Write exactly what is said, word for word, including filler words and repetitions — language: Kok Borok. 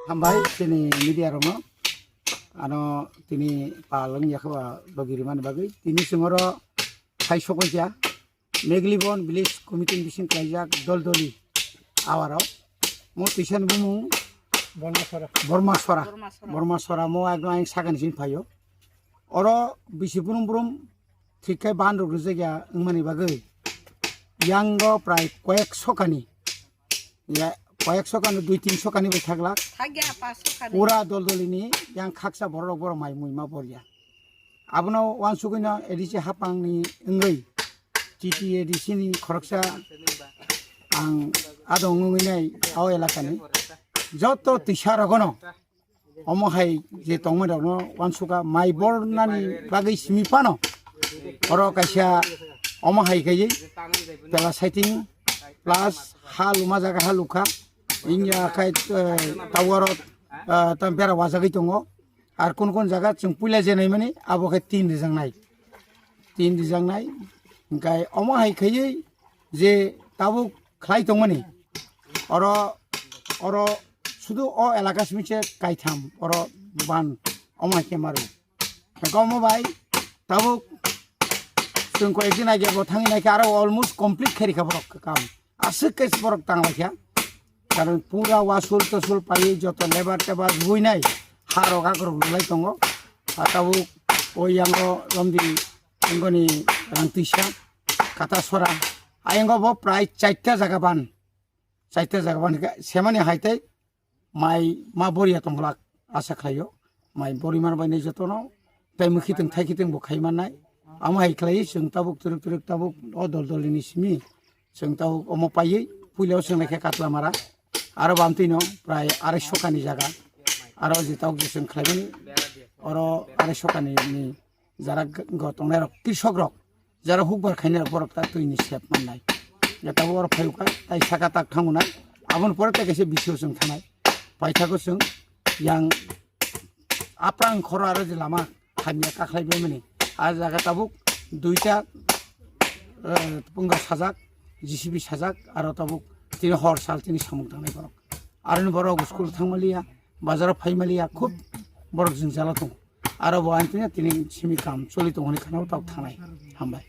Hambai chini media rokno, ano tini palwng yakha logi rimani bagwi tini chwng oro hai sokoi kha. Meglibon village committee bising klaijak dol doli awaro. Mo twisan bumung Bormasora. Bormasora. Bormasora. Bormasora mo ekdom ayang sakani sin phaio. Oro bisi brum brum thik khai ban rok rijak ya wngmani bagwi. Yango prai koyek sokani. Ya, koyek sokani, dui tin sokani bai thaglak. Thagya pas sokani. Pura dol dolini yang khaksa borok borok mai mui ma borya. Abono wansugwino A D C hapangni wngwi T T A D C ni khoroksa ang adong wngwi nai o elakani joto twisa rogono omo hai je tongmani rokno wansukha mai bornani bagwi simi phano oro kaisa omo hai khaiwi pela saiting plus ha luma jaga ha lukha wngya khai, eh, tower o, eh, tam bera wajagwi tongo. Ar kun kun jaga chwng puila je naimani abo khe tin rijaknai, tin rijaknai. Hingkai omo hai khaiwi je tabuk khlai tongmani oro, oro sudu o elaka simi se kaitham oro ban omo hai khe maru. Hingkai omo bai tabuk chwng koyek din age bo thangwi naikhe aro almost complete khairikha borok kam. Aswk khe borok tanglaikha. Karon pura wasul tosul paiwi joto lebar tebar buinai ha rok akrok rwlai tongo. Ha tabuk o yango romdi wngoni rang twisa kata sora. Ayango bo prai chaita jaga ban. Chaita jaga ban hwnkhe semani hai tei mai ma boriya tongbolak asa khlaio. Mai bori man bai nai jotono tei mwkhitwng thaikitwng bo khai mannai. Amo hai khlaiwi chwng tabuk twrwk twrwk tabuk o dol dolini simi chwng tabuk omo paiwi puilao chwng naikhe Katlamara. Aro bamtwino prai arai sokani jaga. Aro je tabuk je chwng khlaimani oro arai sokani ni jara go tongnai rok, krisok rok, jara hukbar khainai rok, borok ta twi ni sep mannai. Ya tabuk oro phai kha, tai saka tak thango nai. Aboni pore tai kaisa bisio chwng thanai. Paithago chwng yang aprang khoro aro je lama hamya kakhlai bai mani. A jaga tabuk duita, eh, punga sajak, J C B sajak, aro tabuk tini hor sal tini samung tangnai borok. Aroni borok school thangmaliya, bazaro phaimaliya, khub borok jwngjalo tongo. Aro bo ani tini simi kam choli tongo hwnwi khana tabuk thanai. Hambai.